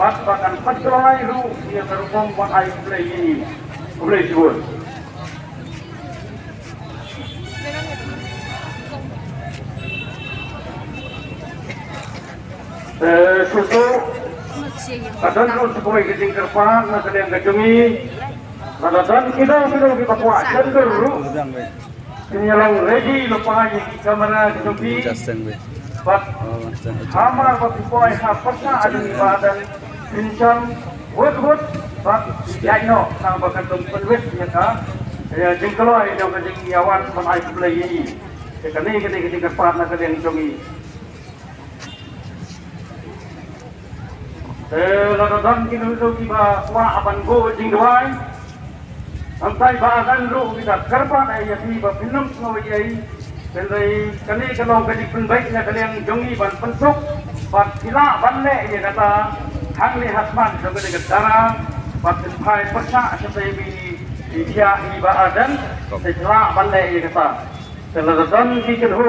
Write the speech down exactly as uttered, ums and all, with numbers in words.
Bad ba kan pynkylla ruh ïa ka rukom ban ai khublei ïa i. Khublei shibun. Eh, shuh shuh, ka don ruh sa kawei ka jingkyrpad na ka liang ka jong i. Lada don kino kino kiba kwah shon dur ruh, phin ïa long ready lypa ïa ki kamera ki jong phi. Bad hamar ba phi poi ha pyrshah jong i Bah Ardent, phin shon wut wut bad ïaid noh tang ba kan ym pynwit ïa ka, ïa jingkloi jong ka jingïawan ban ai khublei ïa i. Ïa kane kane ka jingkyrpad na ka liang jong i. Te lada don kino kino kiba kwah ban buh jingduwai, hangtai Bah Ardent ruh ki da kyrpad ïa phi ba phin ym sngew ei ei. Hynrei kane ka long ka jingpynbeit na ka liang jong i ban pynsuk bad phi lah ban leh ïa kata hangne ha khmat jong kane ka dara bad phin phai pyrshah shatei ba i thiah i Bah Ardent, te phi lah ban leh ïa kata. Te lada don ki kynhun